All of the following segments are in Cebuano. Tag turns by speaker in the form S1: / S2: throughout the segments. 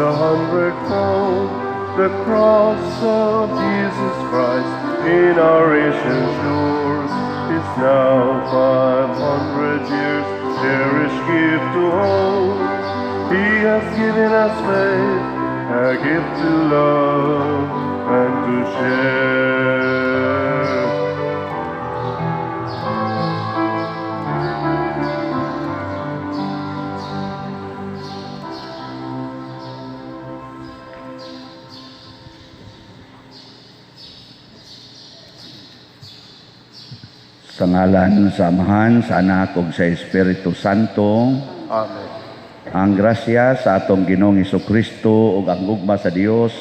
S1: A hundredfold. The cross of Jesus Christ in our Asian shores is now 500 years, cherished gift to hold. He has given us faith, a gift to love and to share.
S2: Sa ngalan sa Amahan, sa Anak ug sa Espiritu Santo.
S1: Amen.
S2: Ang grasya sa atong Ginoong Kristo ug ang gugma sa Dios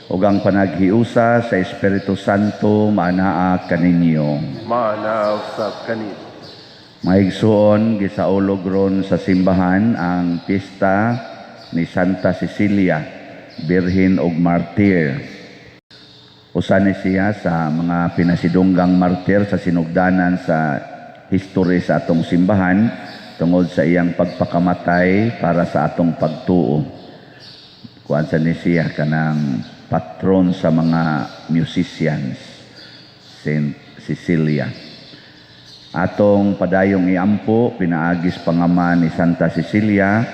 S2: ug ang panaghiusa sa Espiritu Santo maanaa kaninyo.
S1: Maanaa usab kanimo.
S2: Mga igsuon, gisaulog ron sa simbahan ang pista ni Santa Cecilia, Birhen ug Martir. Usa ni siya sa mga pinasidunggang martir sa sinugdanan sa history sa atong simbahan tungod sa iyang pagpakamatay para sa atong pagtuo. Kuan sa ni siya kanang patron sa mga musicians, Saint Cecilia. Atong padayong iampo pinaagis pangama ni Santa Cecilia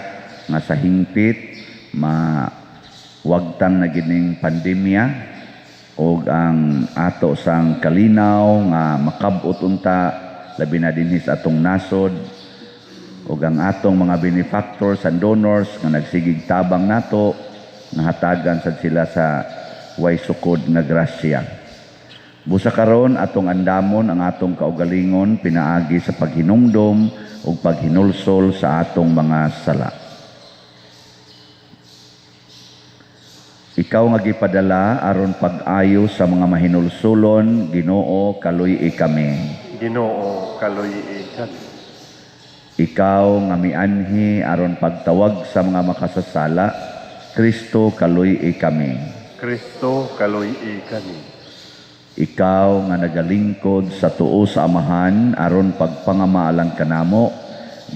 S2: nga sa hingpit mawagtang na gining pandemya og ang ato sang kalinaw nga makab-ot unta labi na dinhi sa atong nasod ug ang atong mga benefactors and donors nga nagsigig tabang nato nga hatagan sad sila sa way sukod nga grasya. Busa karon atong andamon ang atong kaugalingon pinaagi sa paghinumdom ug paghinulsol sa atong mga sala. Ikaw nga gipadala aron pag-ayo sa mga mahinulsulon, Ginoo, kaluy-i kami.
S1: Ginoo, kaluy-i kami.
S2: Ikaw nga mianhi aron pagtawag sa mga makasasala, Kristo, kaluy-i kami.
S1: Kristo, kaluy-i kami.
S2: Ikaw nga nagalingkod sa tuo sa Amahan aron pagpangamaalang kanamo,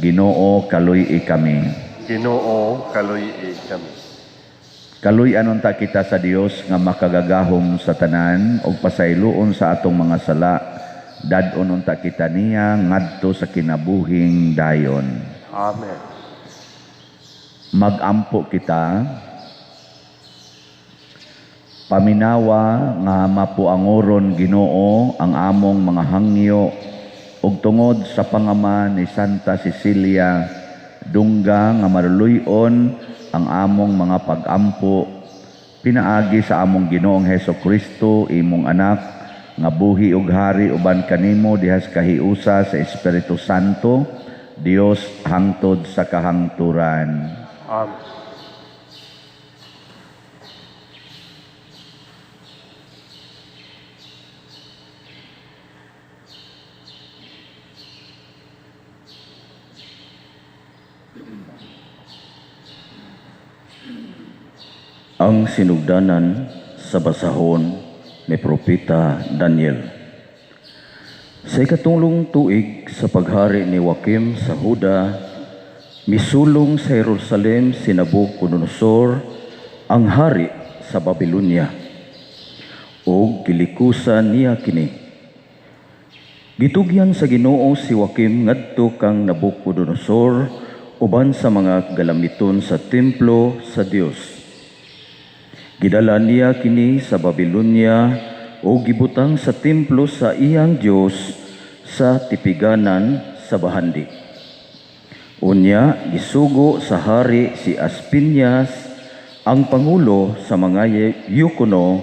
S2: Ginoo, kaluy-i kami.
S1: Ginoo, kaluy-i kami.
S2: Kaluy-an unta kita sa Dios nga makagagahom sa tanan ug pasayloon sa atong mga sala. Dad-on unta kita niya ngadto sa kinabuhing dayon.
S1: Amen.
S2: Magampo kita. Paminawa nga mapuangoron, Ginoo, ang among mga hangyo ug tungod sa pangama ni Santa Cecilia dungga nga maluluy-on ang among mga pag-ampo pinaagi sa among Ginoong Heso Kristo, imong anak nga buhi ug hari uban kanimo diha sa kahiusa sa Espiritu Santo, Dios hangtod sa kahangturan.
S1: Amen.
S3: Ang sinugdanan sa basahon ni Propeta Daniel. Sa ikatulong tuig sa paghari ni Joaquim sa Huda, misulong sa Jerusalem si Nabucodonosor, ang hari sa Babylonia, ug gilikusan niya kini. Gitugyan sa Ginoo si Joaquim ngadto kang Nabucodonosor uban sa mga galamiton sa templo sa Dios. Gidala niya kini sa Babylonia o gibutang sa templo sa iyang Dios sa tipiganan sa bahandi. Unya gisugo sa hari si Aspinyas ang pangulo sa mga yukono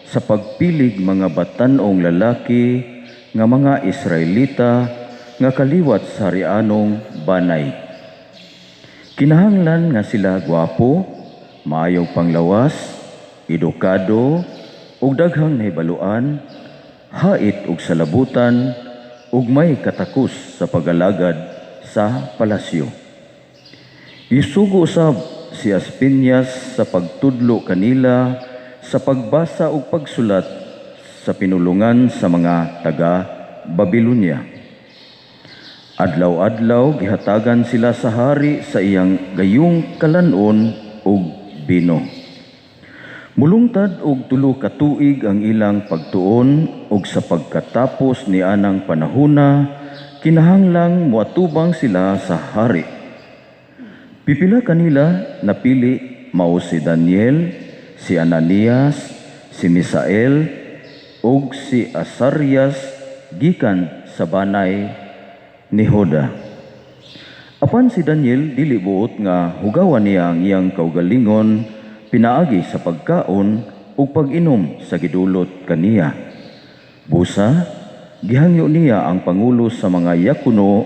S3: sa pagpilig mga batan-ong lalaki nga mga Israelita nga kaliwat sa harianong banay. Kinahanglan nga sila gwapo, maayong panglawas, edukado, ug daghang nahibaluan, hait og salabutan, ug may katakos sa pagalagad sa palasyo. Gisugo usab si Aspinyas sa pagtudlo kanila sa pagbasa ug pagsulat sa pinulungan sa mga taga Babylonia. Adlaw-adlaw gihatagan sila sa hari sa iyang gayong kalanon ug ug bino. Mulungtad og 3 ka tuig ang ilang pagtuon ug sa pagkatapos ni anang panahona kinahanglang moatubang sila sa hari. Pipila kanila napili mao si Daniel, si Ananias, si Misael ug si Asarias gikan sa banay ni Juda. Apan si Daniel dili buot nga hugawan niya ang iyang kaugalingon pinaagi sa pagkaon ug pag-inom sa gidulot kaniya. Busa, gihangyo niya ang pangulo sa mga yakuno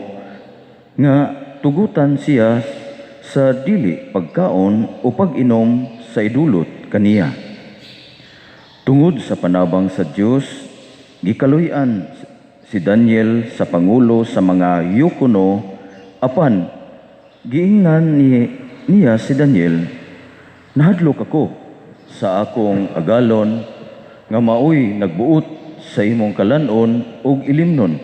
S3: nga tugutan siya sa dili pagkaon o pag-inom sa idulot kaniya. Tungod sa panabang sa Dios, gikaluy-an si Daniel sa pangulo sa mga yukuno, apan giingnan niya si Daniel, "Nahadlok ako sa akong agalon nga maoy nagbuot sa imong kalanon ug ilimnon.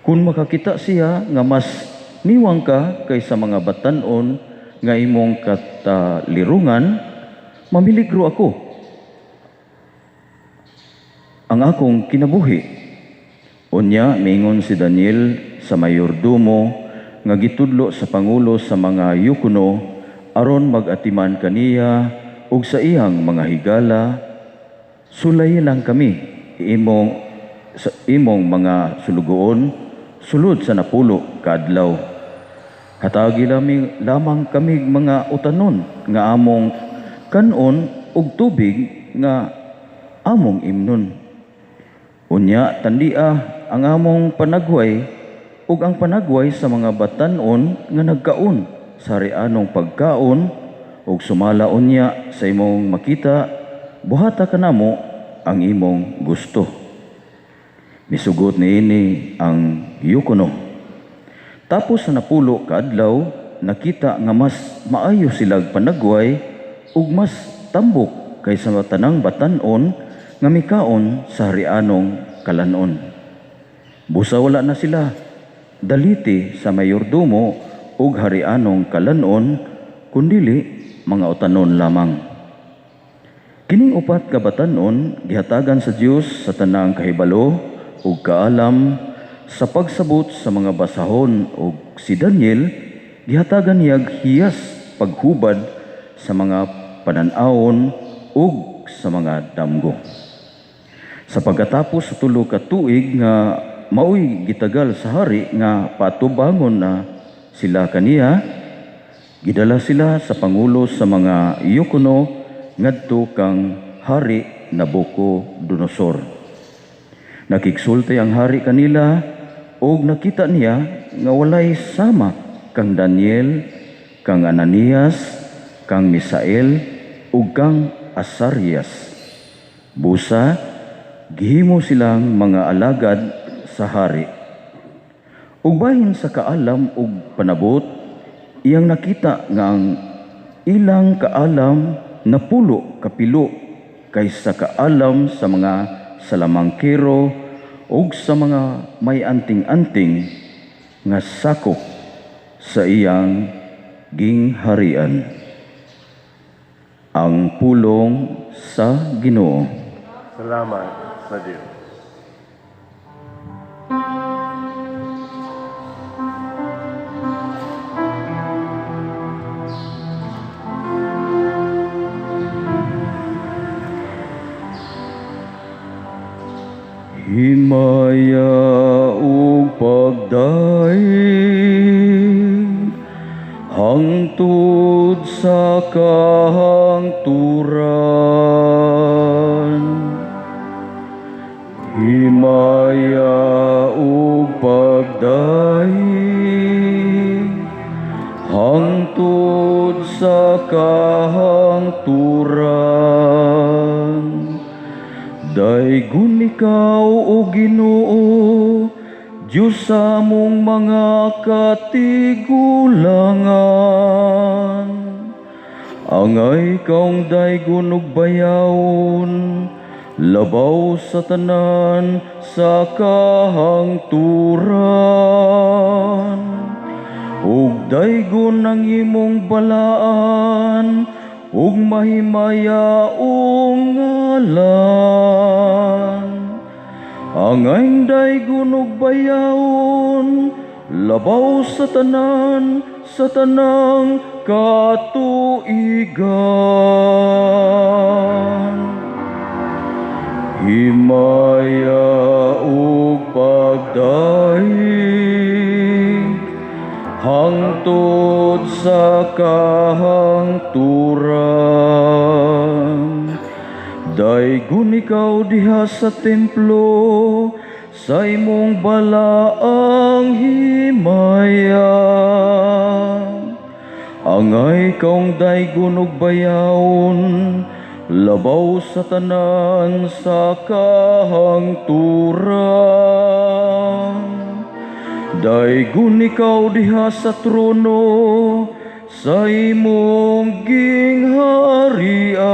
S3: Kun makakita siya nga mas niwang ka kaysa mga batan-on nga imong katalirungan, mamiligro ako ang akong kinabuhi." Unya miingon si Daniel sa mayordomo nga gitudlo sa pangulo sa mga yukuno aron mag-atiman kaniya ug sa iyang mga higala, "Sulay lang kami sa imong mga sulugoon sulod sa 10 ka adlaw. Hatagi lamang kami mga utanon nga among kanon ug tubig nga among imnon. Unya tandia ang among panagway ug ang panagway sa mga batan-on nga nagkaon sa harianong pagkaon, ug sumala unya sa imong makita, buhata kanamo ang imong gusto." Misugot niini ang yukono. Tapos sa 10 ka adlaw, nakita nga mas maayo silag panagway ug mas tambok kaysa tanang batan-on nga mikaon sa harianong kalanon. Busa wala na sila daliti sa mayordomo ug harianong kalanon, kundili mga utanon lamang. Kining 4 ka batan-on gihatagan sa Dios sa tanang kahibalo ug kaalam sa pagsabot sa mga basahon, ug si Daniel gihatagan niyag hiyas paghubad sa mga panan-awon ug sa mga damgo. Sa pagkatapos sa 3 ka tuig nga maoy gitagal sa hari nga patubangon na sila kaniya, gidala sila sa pangulo sa mga yukono ngadto kang Hari Nabucodonosor. Nakigsulti ang hari kanila og nakita niya nga walay sama kang Daniel, kang Ananias, kang Misael ug kang Asarias. Busa gihimo silang mga alagad sa hari. Ug bahin sa kaalam ug panabot, iyang nakita nga ang ilang kaalam 10 kapilo kaysa kaalam sa mga salamangkero ug sa mga may anting-anting nga sakop sa iyang gingharian. Ang pulong sa Ginoo.
S1: Salamat sa Dios.
S3: Himaya ug pagdaig hangtod sa kahangturan. Himaya ug pagdaig hangtod sa kahangturan. Daygon ikaw, o Ginoo, Diyos sa among mga katigulangan. Angay kaong daygon ug bayawon, labaw sa tanan sa kahangturan. Ug daygon ang imong balaan, ug mahimayaong ngalan. Angay daygon ug bayawon, labaw sa tanan, sa tanang katuigan. Himaya ug pagdahig hangtod sa kahangturan. Daygon ikaw diha sa templo, sa imong balaang himaya. Angay kaong daygon ug bayawon, labaw sa tanan sa kahangturan. Daygon ikaw diha sa trono, sa imong gingharian.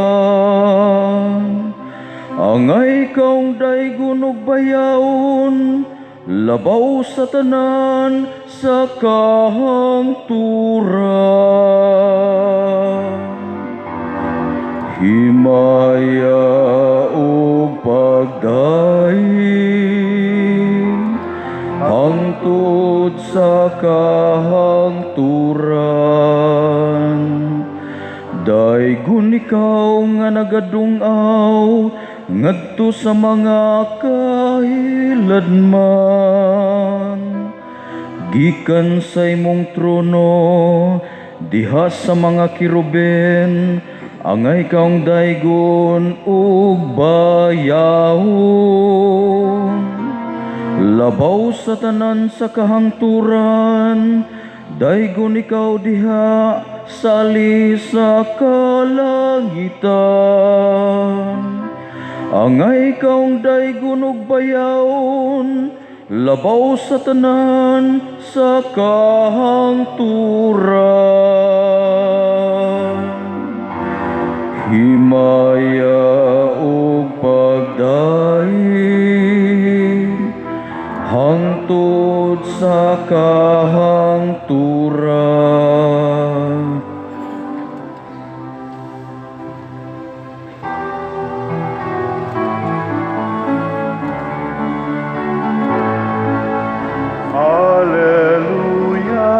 S3: Angay kaong daygon ug bayawon, labaw sa tanan sa kahangturan. Himaya ug pagdahig hangtod sa kahangturan. Daygon ikaw nga nagadung-aw ngadto sa mga kahiladman. Gikan sa imong trono diha sa mga kiruben, angay kaong daygon ug bayawon, labaw sa tanan sa kahangturan. Daygon ikaw diha sa ali sa kalangitan. Angay kaong daygon ug bayawon, labaw sa tanan sa kahangturan. Himaya ug pagdahig hangtod sa kahangturan.
S1: Alleluia,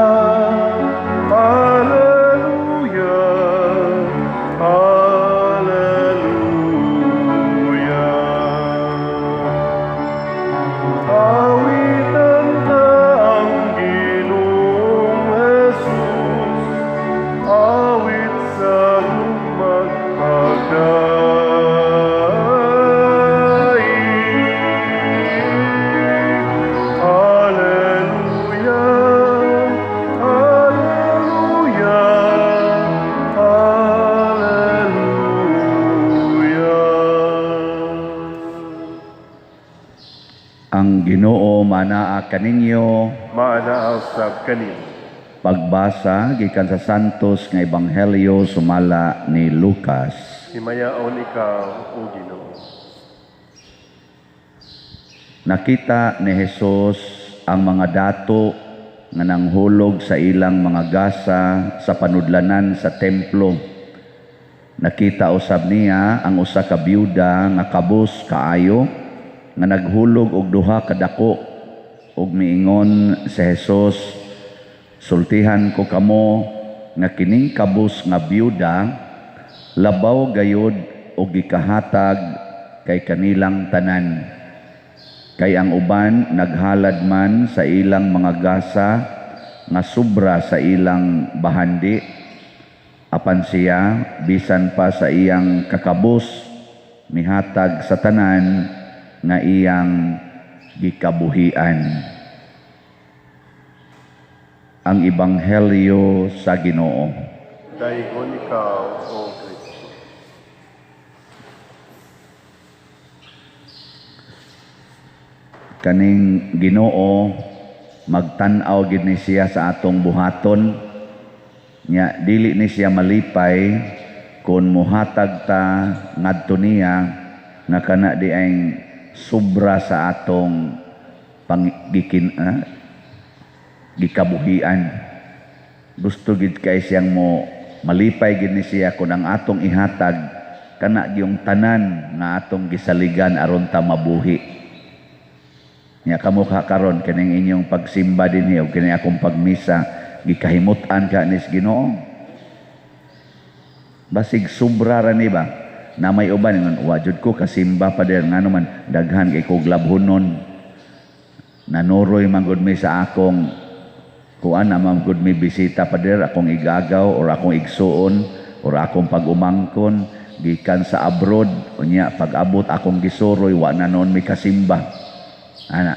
S1: Alleluia, Alleluia. Awitan ta ang Ginoong Jesus, awit sa gugma'g pagdaig. Alleluia, Alleluia, Alleluia.
S2: Ang Ginoo manaa kaninyo.
S1: Maanaa usab kanimo.
S2: Pagbasa gikan sa Santos nga Ebanghelyo sumala ni Lucas.
S1: Himayaon ikaw, o Ginoo.
S2: Nakita ni Jesus ang mga dato nga nanghulog sa ilang mga gasa sa panudlanan sa templo. Nakita usab niya ang usa ka byuda nga kabus kaayo nga naghulog og duha ka dako, ug miingon si Jesus, sultihan ko kamo nga kining kabus nga byuda labaw gayud og gikahatag kay kanilang tanan. Kay ang uban naghalad man sa ilang mga gasa nga sobra sa ilang bahandi, apan siya bisan pa sa iyang kakabus mihatag sa tanan nga iyang gikabuhian. Ang Ebanghelyo sa Ginoo.
S1: Daygon ikaw, O Kristo.
S2: Kaning Ginoo magtan-aw gid ni siya sa atong buhaton. Nya dili ni siya malipay kon mohatag ta ngadto niya nga kana di ay sobra sa atong gikabuhian. Gusto gid kay siyang mo Malipay gid ni siya kung ang atong ihatag kana gyung tanan nga atong gisaligan aron ta mabuhi. Nya kamo ka karon, kining inyong pagsimba dinhi ug kini akong pagmisa, gikahimut-an ka nis Ginoo. Basig sobra ra ni ba? Na may uban ingon, "Wa jud ko kasimba, pader, ngano man daghan kay kog labhonon. Nanuroy man gud mi sa akong kuan, na man gud mi bisita, pader, akong igagaw or akong igsuon or akong pag-umangkon gikan sa abroad. Unya pag abot akong gisuroy, wa na noon mi kasimba." Ana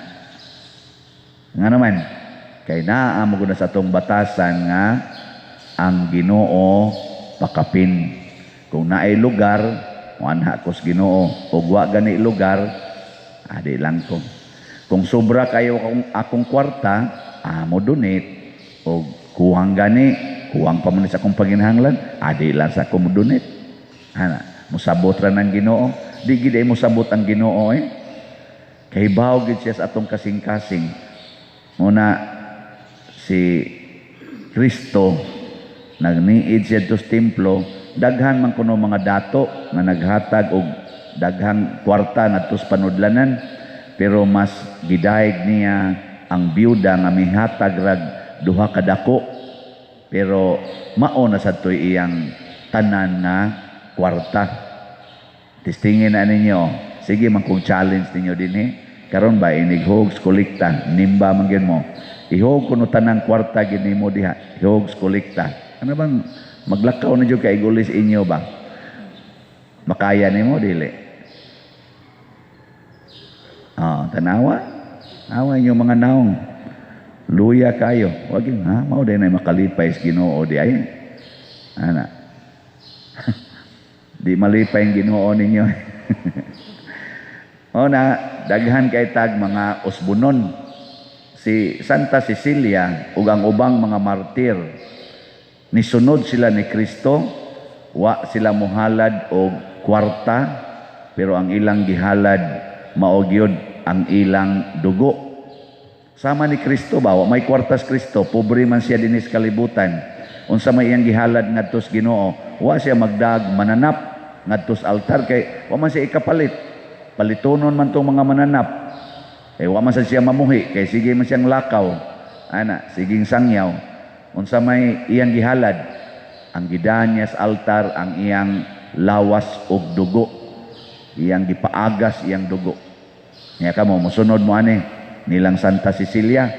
S2: nga naman kay naa mo gud na sa atong batasan nga ang Ginoo pakapin. Kung naay lugar, muanha ko sa Ginoo, ug wa gani lugar, adi lang ko. Kung sobra kayo akong kwarta, mo donate, o kuwang gani, kuwang pa man sa akong panginahanglan, adi lang sa ako mo donate. Ana, musabot ra ng Ginoo. Di gid ay musabot ang Ginoo eh. Kay baw gid siya sa atong kasing-kasing. Muna si Kristo nagniid siya sa templo, daghan man kuno mga dato nga naghatag og daghang kwarta ngadto sa panudlanan, pero mas gidayeg niya ang biyuda nga mihatag rag duha ka dako, pero mao na sad to'y iyang tanan nga kwarta. Testingin na ninyo. Sige man, kung challenge ninyo dinhi karon ba, inig-hogs kolekta, nimba man gyud mo, ihog kuno tanang kwarta gid nimo diha, hogs kolekta. Ano bang maglakaw na jud kay igulis inyo ba? Makaya nimo dili? Ah, tanawa. Awa inyo mga naong. Luya kayo. Wag yun, ha? Mao din ay makalipay sa Ginoo di ay. Ana. Di malipay ang Ginoo ninyo. O na, daghan kay tag mga usbunon. Si Santa Cecilia ug ang ubang mga martir, nisunod sila ni Kristo, wa sila muhalad og kwarta, pero ang ilang gihalad mao gyud ang ilang dugo. Sama ni Kristo ba, wa may kwartas Kristo, pobre man siya dinis kalibutan. Unsa may iyang gihalad ngadto sa Ginoo? Wa siya magdag mananap ngadto sa altar kay wa man siya ikapalit. Palitonon man tong mga mananap. Eh wa man sad siya mamuhi kay sige man siyang lakaw. Ana, siging sangyaw. Unsa may iyang gihalad? Ang gidaan niya sa altar ang iyang lawas ug dugo. Iyang gipagas iyang dugo. Nya kamo mosunod mo ani nilang Santa Cecilia,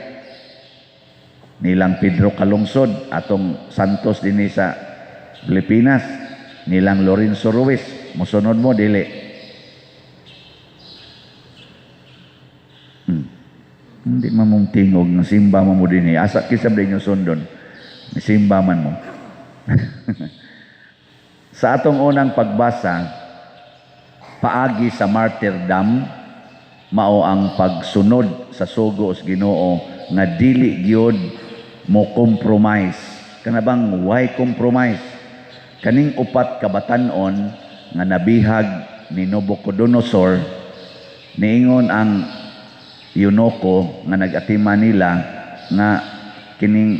S2: nilang Pedro Calungsod, atong santos dinhi sa Pilipinas, nilang Lorenzo Ruiz, mosunod mo dili? Hindi man mong tingog nga simba man mo dinhi. Asa kinsa ba inyo sundon? Simba man mo. Sa atong unang pagbasa, paagi sa martyrdom mao ang pagsunod sa sugo sa Ginoo nga dili gyud mo compromise. Kana bang why compromise? Kaning upat ka batan-on nga nabihag ni Nabucodonosor, niingon ang eunuko nga nag-atima nila nga kining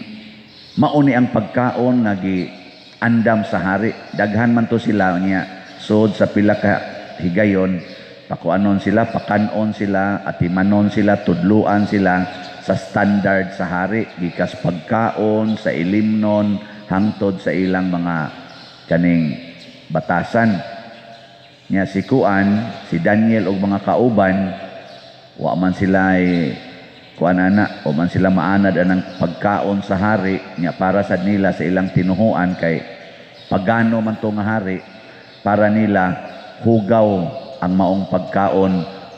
S2: mao ni ang pagkaon nga giandam sa hari. Daghan man to sila niya, sud sa pila ka higayon pakuanon sila, pakanon sila, atimanon sila, tudluan sila sa standard sa hari, gikas pagkaon, sa ilimnon, hangtod sa ilang mga kaning batasan. Nya si kuan, si Daniel og mga kauban, wa man sila ay kuan ana, wa man sila maanad anang pagkaon sa hari. Nya para sad nila sa ilang tinuhuan, kay pagano man to nga hari, para nila hugaw ang maong pagkaon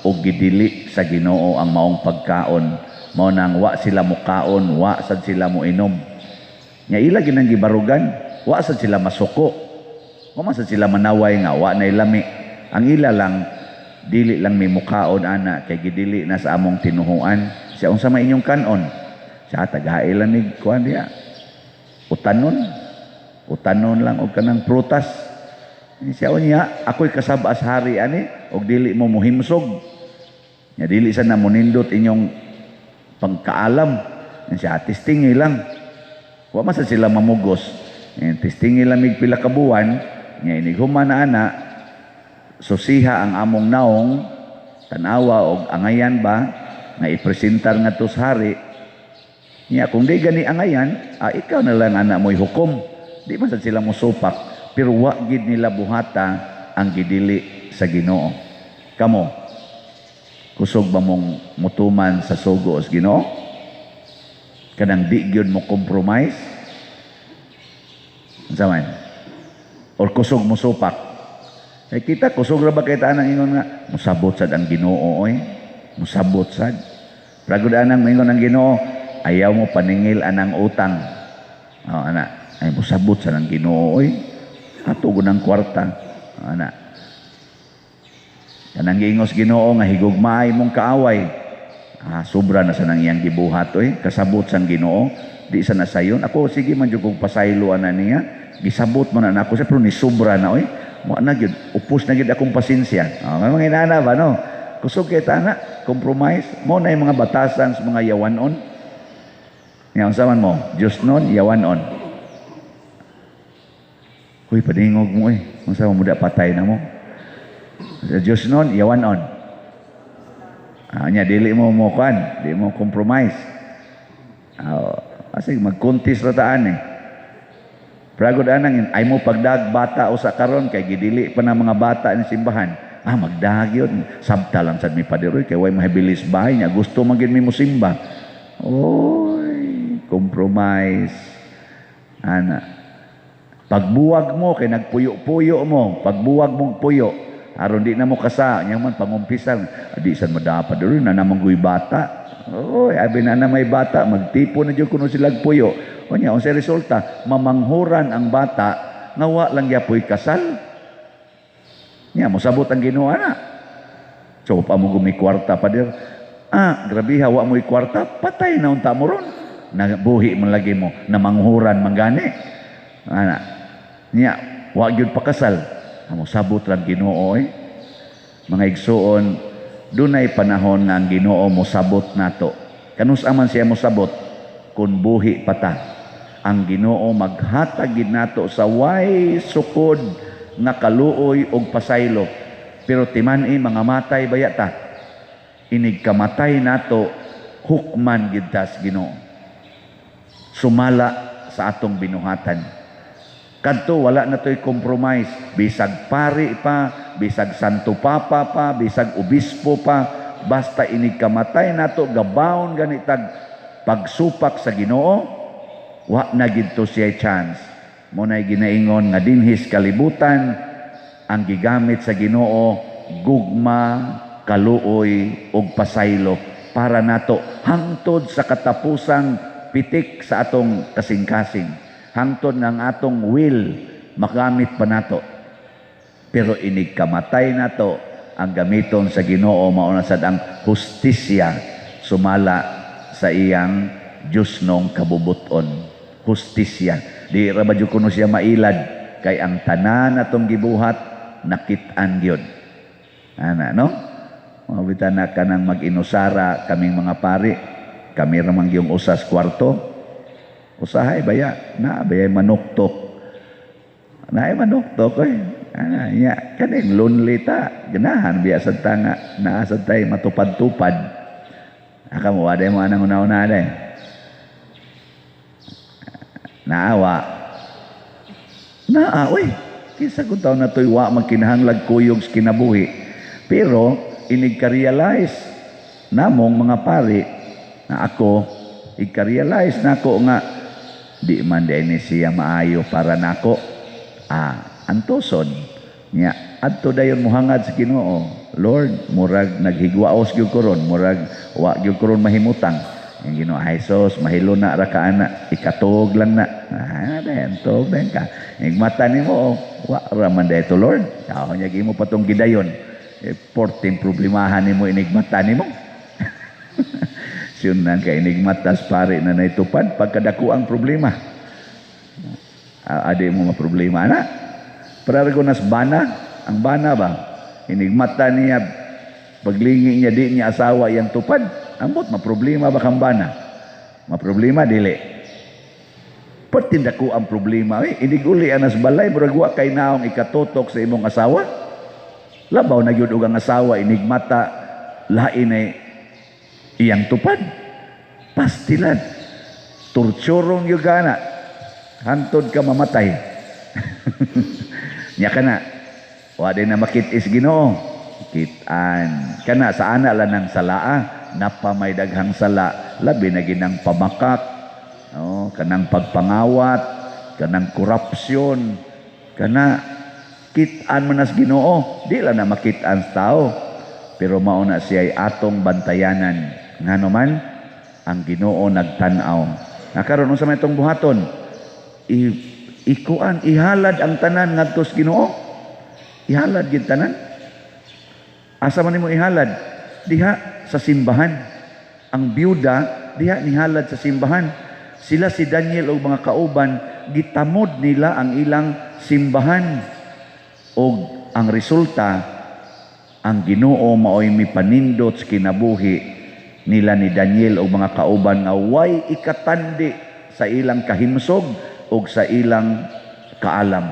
S2: o gidili sa Ginoo ang maong pagkaon. Mao nang wa sila mukaon, wa sad sila moinom. Nya ila ginang gibarugan, wa sad sila masuko. Wa man sad sila manaway nga wa nay lami. Ang ila lang, dili lang mi mukaon ana kay gidili na sa among tinuhuan. Siya, unsa may inyong kanon? Siya, tagail lang ni kuan diha. Utanon. Utanon lang og kanang prutas. Siya, unya, ako'y kasab-as hari ani og dili mo muhimsog. Nya dili sa na monindot inyong pagkaalam. Siya, testing lang. Wa man sad sila mamugos. And testingi lamig pila ka buwan, nya inig human na ana, susiha ang among naong, tanawa og angayan ba nga ipresentar ngadto sa hari. Nya kung di gani angayan, ikaw na lang ana mo'y hukom. Di man sad sila mosupak, pero wa gid nila buhata ang gidili sa Ginoo. Kamo, kusog ba mong mutuman sa sugo sa Ginoo? Kanang di gyud mo compromise? Unsa man? Or kusog mo supak? Eh kita kusog ra ba kay anang ingon nga musabot sad ang Ginoo oy? Musabot sad. Pragod anang moingon ang Ginoo, ayaw mo paningil anang utang. Oh, ana, ay musabot sad ang Ginoo oy. Ato gud ang kwarta. Oh, ana. Kanang giingos Ginoo nga higugmaay mong kaaway. Ah, sobra na sa nang iyang gibuhat oy, kasabot sang Ginoo. Di sa nasayon. Ako sige man jud kog pasaylo ana niya. Gisabot man na nako siya pero ni sobra na oy. Mo na gyud, upos na gyud akong pasensya. Oh, may mga inana ba, no? Kusog kay ta ana, compromise. Mo na yung mga batasan sa mga yawanon. Nya unsa man mo? Diyos nun, yawanon. Huy, padingog mo eh. Unsa man mo da, patay na mo. Sa Diyos nun, yawanon. Ah, nya dili mo mo kan, di mo compromise. Ah, kasi magkuntis ra taan eh. Pragod anang ay mo pagdag bata usa karon kay gidili pa na mga bata ni simbahan. Ah, magdag yun. Sabta lang sad mi paderoy kay way mahibilis bahay niya. Gusto man gyud mi mosimba. Oy, compromise. Ana. Pagbuwag mo kay nagpuyo-puyo mo, pagbuwag mong puyo, aron di na mo kasa, nya man pangumpisal, di sad mo dapat paderoy na namang guy bata. Oy, abi na na may bata, magtipo na jud kuno sila puyo. Unya, unsay resulta? Mamanghuran ang bata nga wa lang gyapoy kasal. Nya mosabot ang Ginoo ana. So pa mo gumi kwarta, pader. Ah, grabe ha, wa mo'y kwarta, patay na unta mo ron. Nabuhi man lagi mo, namanghuran man gani. Ana. Nya, wa gyud pakasal. Amo sabot lang Ginoo eh. Mga igsuon, dunay panahon nga ang Ginoo mosabot nato. Kanus man siya mosabot? Kung buhi pa ta. Ang Ginoo maghatag gid nato sa way sukod nga kaluoy og pasaylo. Pero timan-i mga matay baya ta. Inig kamatay nato, hukman gid ta sa Ginoo. Sumala sa atong binuhatan. Kadto wala na to'y compromise. Bisag pari pa, bisag Santo Papa pa, bisag obispo pa, basta inig kamatay nato gabaon ganitag pagsupak sa Ginoo, wa na gidto siya chance. Mo nay ginaingon nga dinhis kalibutan ang gigamit sa Ginoo gugma, kaluoy ug pasaylo para nato hangtod sa katapusang pitik sa atong kasing-kasing. Hangtod nga ang atong will magamit pa nato. Pero inig kamatay nato ang gamiton sa Ginoo mao na sad ang hustisya sumala sa iyang Diyosnong kabubuton. Hustisya. Di ra ba jud kuno siya mailad kay ang tanan atong gibuhat nakit-an gyud. Ana, no? Mabita na kanang mag-inusara kaming mga pari. Kami ra man gyung usas kwarto. Usahay baya na baya manuktok. Naay manuktok oy. Ana nya kaning lonely ta. Ganahan biya sad ta nga naa sad tay matupad-tupad. Aka mo aday mo anang una-una aday. Naawa. Naa oy. Kinsa kun taon na to'y wa magkinahanglag kuyog sa kinabuhi. Pero inig ka-realize namong mga pari na ako, ig-realize nako nga di man di siya maayo para nako. Ah, antoson nya adto dayon mohangad sa Ginoo. Lord, murag naghigwaos gyud ko ron, murag wa gyud ko ron mahimutang. Ang Ginoo, ay sos, mahilo na ra ka ana, ikatuog lang na. Ah, dayon tuog dayon ka. Igmata nimo, oh, wa ra man dayto, Lord. Tao nya gimo patong gidayon. Eh, porting problemahan nimo inigmata nimo. Siyunan kay inigmatas pare na naitupad pagkadako ang problema. Adi mo maproblema na. Pero nas bana, ang bana ba? Inigmata niya, paglingi niya di niya asawa yang tupad. Ambot maproblema ba kang bana? Maproblema dili. Perting dako ang problema. Eh, iniguli anas balay, murag wa kay naong ikatutok sa imong asawa. Labaw na gyud og ang asawa inigmata lain ay iyang tupad. Pastilan. Torturong gyud kana. Hantod ka mamatay. Nya kana. Wa din na makit-is Ginoo. Kitaan. Kana sa ana lang ng salaa, napa may daghang sala, labi na ginang pamakak, oh, kanang pagpangawat, kanang korupsyon, kana kitaan man nas Ginoo, di lang na makitaan sa tao. Pero mao na siya ay atong bantayanan. Ngano man ang Ginoo nagtan-aw. Nakaron unsa may itong buhaton? Ikuan, ihalad ang tanan ngadto sa Ginoo. Ihalad gid tanan. Asa man nimo ihalad? Diha sa simbahan. Ang byuda diha nihalad sa simbahan. Sila si Daniel og mga kauban gitamod nila ang ilang simbahan. Og ang resulta, ang Ginoo maoy mipanindot sa kinabuhi nila ni Daniel og mga kauban nga way ikatandi sa ilang kahimsog og sa ilang kaalam.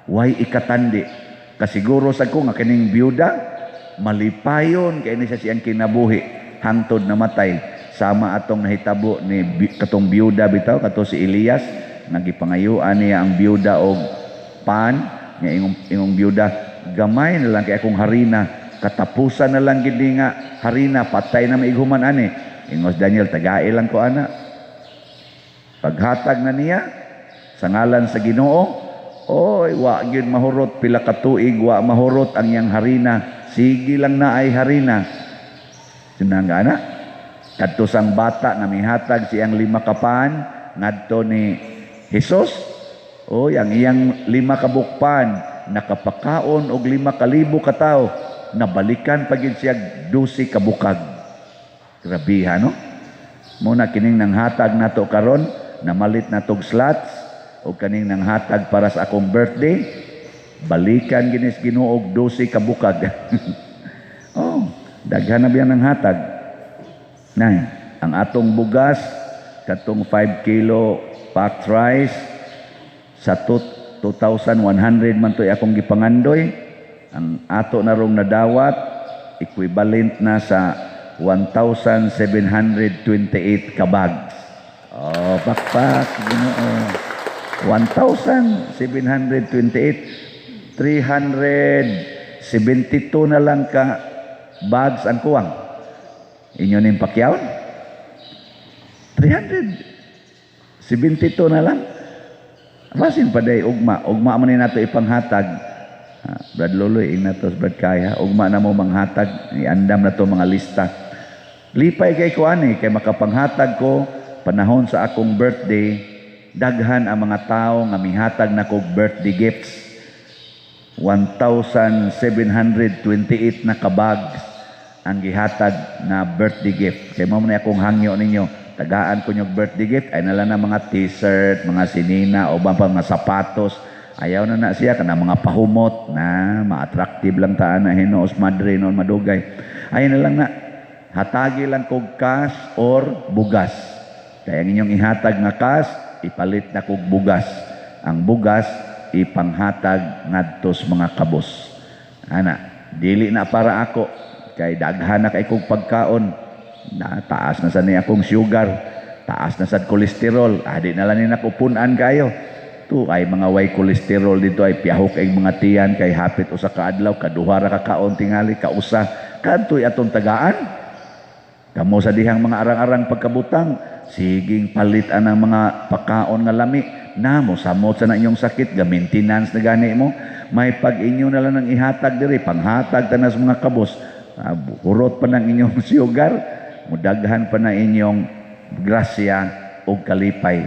S2: Way ikatandi. Kasiguro sa ko nga kining byuda malipayon kay ni siya siyang kinabuhi hangtod namatay, sama atong nahitabo ni katong byuda bitaw, kato si Elias nga gipangayuan niya ang byuda og pan nga ingong byuda, "Gamay na lang kay akong harina, katapusan na lang gid ni nga harina, patay na maighuman ani." Ingos Daniel, "Tagae lang ko ana." Paghatag na niya sa ngalan sa Ginoo, oy, wa gyud mahurot pila ka tuig, wa mahurot ang iyang harina, sige lang na ay harina. Sinanga ana kadto sang bata nga mihatag siyang 5 ka pan ngadto ni Hesus. Oy, ang iyang 5 ka bukpan nakapakaon og 5,000 ka tawo, nabalikan pa gid siya 12 ka bukag. Grabe ha, no? Muna kining nanghatag nato karon, namalit na tog slots og kaning nanghatag para sa akong birthday, balikan ginis Ginoo og 12 ka bukag. Oh, daghan na biyan nanghatag. Nay, ang atong bugas katong 5 kilo packed rice sa 2,100 man to'y akong gipangandoy. Ang ato na rong nadawat equivalent na sa 1,728 ka bags. Oh, pakpak Ginoo. 1,728, 372 na lang ka bags ang kuwang. Inyo ning pakyaon? 372 na lang. Basin pa day ugma, ugma man ni nato ipanghatag. Brad Loloy, ing nato Brad Kaya, ugma na mo manghatag, iandam na to mga lista. Lipay kay ko ani kay makapanghatag ko panahon sa akong birthday, daghan ang mga tao nga mihatag na kog birthday gifts. 1,728 na kabags ang gihatag na birthday gift. Kay mo man akong hangyo ninyo, tagaan ko nyog birthday gift, ay nala na mga t-shirt, mga sinina, o ba pa mga sapatos. Ayaw na na siya, kana mga pahumot, na ma-attractive lang taan na hinuos madre noon madugay. Ay na lang na, hatagi lang kog cash or bugas. Kaya ang inyong ihatag nga cash, ipalit na kog bugas. Ang bugas, ipanghatag ngadto sa mga kabos. Ana, dili na para ako, kay daghan na kay kog pagkaon. Na, taas na sa niya akong sugar, taas na sa kolesterol. Di na lang ni nakupunan kayo. Tu ay mga way kolesterol dito ay piyahok ay mga tiyan kay hapit usa ka adlaw, kaduha ra ka kaon tingali, kausa. Kadto'y atong tagaan. Kamo sa dihang mga arang-arang pagkabutang, siging palit anang mga pakaon nga lami. Namo samot sa na inyong sakit, ga maintenance na gani mo. May pag inyo na lang ang ihatag diri, panghatag tanas mga kabos. Hurot pa ng inyong sugar, mudaghan pa na inyong grasya o kalipay.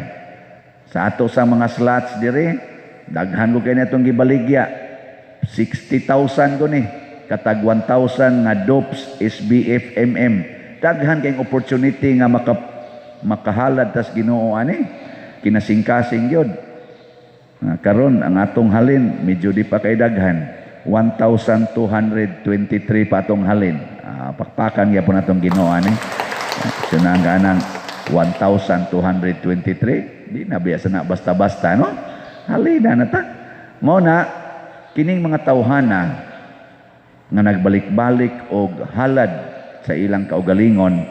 S2: Sa ato sa mga slots diri, daghan ko kay natong gibaligya. 60,000 ko ni, katag 1,000 nga dopes SBF MM. Daghan kayong opportunity nga makahalad tas Ginoo ani. Kinasingkasing gyud. Karon ang atong halin medyo di pa kay daghan. 1,223 pa atong halin. Pakpakan gyapon atong Ginoo ani. Sunang ganang 1,223. Di na biya na basta-basta, no? Halina na ta. Mao na kining mga tawhana nga nagbalik-balik og halad sa ilang kaugalingon,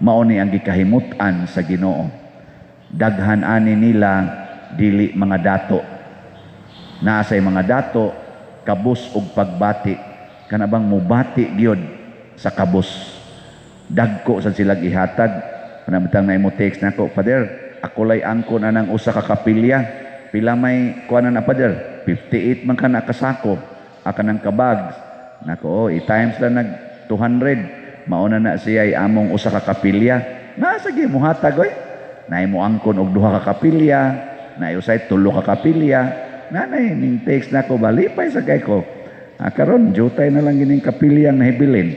S2: mao ni ang gikahimut-an sa Ginoo. Daghan ani nila dili mga dato. Naa say mga dato kabus og pagbati, kana bang mubati gyud sa kabus. Dagko sa silag ihatag. Kana bitang na imo text nako, "Father, ako lay angkon anang usa ka kapilya. Pila may kuan na, Father?" 58 man kana kasako akan ang kabag nako. Oh, i-times lang nag 200, mauna na siya ay among usa ka kapilya. Nasa gyud muhatag oy. Naay mo angkon og duha ka kapilya, naay usay tulo ka kapilya. Nanay ning text nako, balipay sa kay ko. Ah, karon jutay na lang gining kapilyang nahibilin.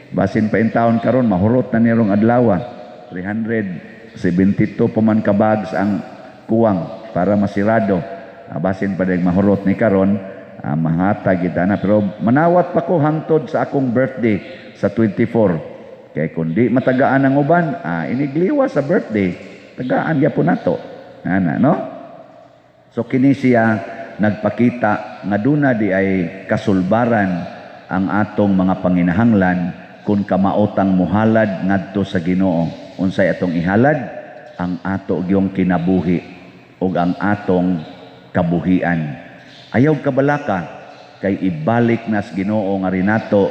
S2: Basin pa in taon karon mahurot na nirong adlaw. 372 pa man ka bags ang kuwang para masirado. Ah, basin pa dayong mahurot ni karon, mahatag kita na, pero manawat pa ko hangtod sa akong birthday sa 24. Kay kung di matagaan ang uban, inigliwa sa birthday, tagaan gyapon nato. Ana, no? So kini siya nagpakita nga duna di ay kasulbaran ang atong mga panginahanglan kung kamaotang muhalad ngadto sa Ginoo. Unsay atong ihalad? Ang ato gyung kinabuhi ug ang atong kabuhian. Ayaw kabalaka kay ibalik nas Ginoo nga rinato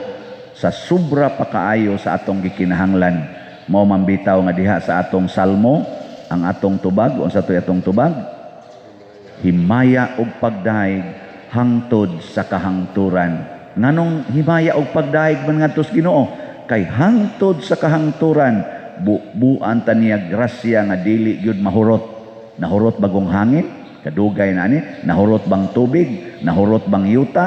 S2: sa sobra pa kaayo sa atong gikinahanglan. Mao man bitaw nga diha sa atong salmo, ang atong tubag, unsa to'y atong tubag? Himaya og pagdayeg hangtod sa kahangturan. Nganong himaya og pagdayeg man ngadto sa Ginoo? Kay hangtod sa kahangturan, bubuan ta niya grasya nga dili gyud mahurot. Nahurot bagong hangin? Kadugay na ani. Nahurot bang tubig? Nahurot bang yuta?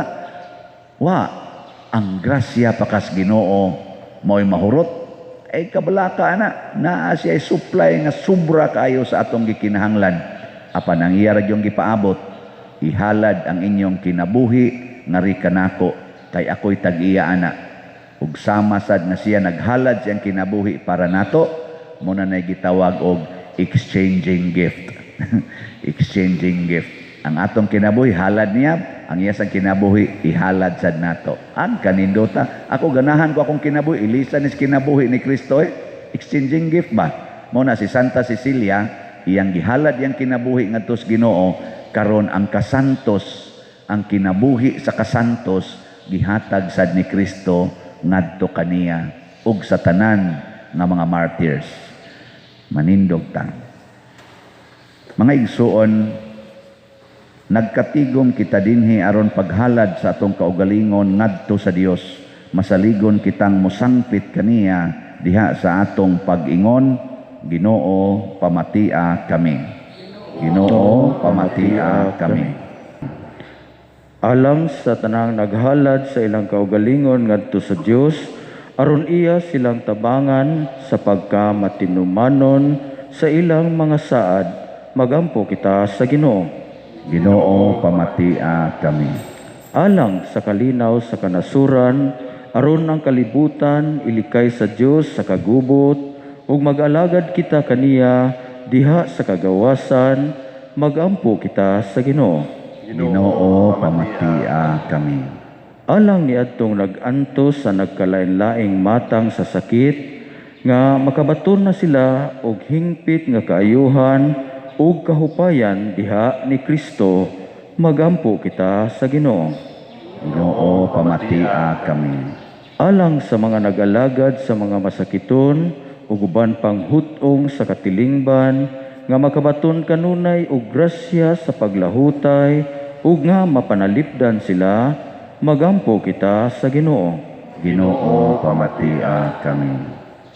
S2: Wa. Ang grasya pakas Ginoo mao'y mahurot. Ay kabalaka na, naa siya supply nga sobra kaayo sa atong gikinahanglan. Apan ang iya ra gyung gipaabot, ihalad ang inyong kinabuhi ngari kanako kay ako'y tag-iya ana. Ug sama sad nga siya naghalad siyang kinabuhi para nato, mao na nay gitawag og exchanging gift. Exchanging gift. Ang atong kinabuhi halad niya, ang iya sang kinabuhi ihalad sad nato. Ang kanindota, ako ganahan ko akong kinabuhi, ilisan is kinabuhi ni Kristo eh. Exchanging gift ba? Mao na si Santa Cecilia, iyang gihalad iyang kinabuhi ngadto sa Ginoo, karon ang kasantos, ang kinabuhi sa kasantos gihatag sad ni Kristo ngadto kaniya ug sa tanan nga mga martyrs. Manindog ta. Mga igsuon, nagkatigom kita dinhi aron paghalad sa atong kaugalingon ngadto sa Dios. Masaligon kitang mosangpit kaniya diha sa atong pag-ingon, Ginoo, pamatia kami. Ginoo, pamatia kami.
S3: Alang sa tanang naghalad sa ilang kaugalingon ngadto sa Dios, aron iya silang tabangan sa pagkamatinumanon sa ilang mga saad, magampo kita sa Ginoo.
S2: Ginoo, pamatia kami.
S3: Alang sa kalinaw sa kanasuran, aron ang kalibutan ilikay sa Dios sa kagubot ug mag-alagad kita kaniya diha sa kagawasan, magampo kita sa Ginoo.
S2: Ginoo, pamatia kami.
S3: Alang niadtong nag-antos sa nagkalain-laing matang sa sakit nga makabaton na sila og hingpit nga kaayuhan ug kahupayan diha ni Kristo, magampo kita sa Ginoo.
S2: Ginoo, pamatia kami.
S3: Alang sa mga nag-alagad sa mga masakiton ug uban pang hut-ong sa katilingban nga makabaton kanunay og grasya sa paglahutay ug nga mapanalipdan sila, magampo kita sa Ginoo.
S2: Ginoo, pamatia kami.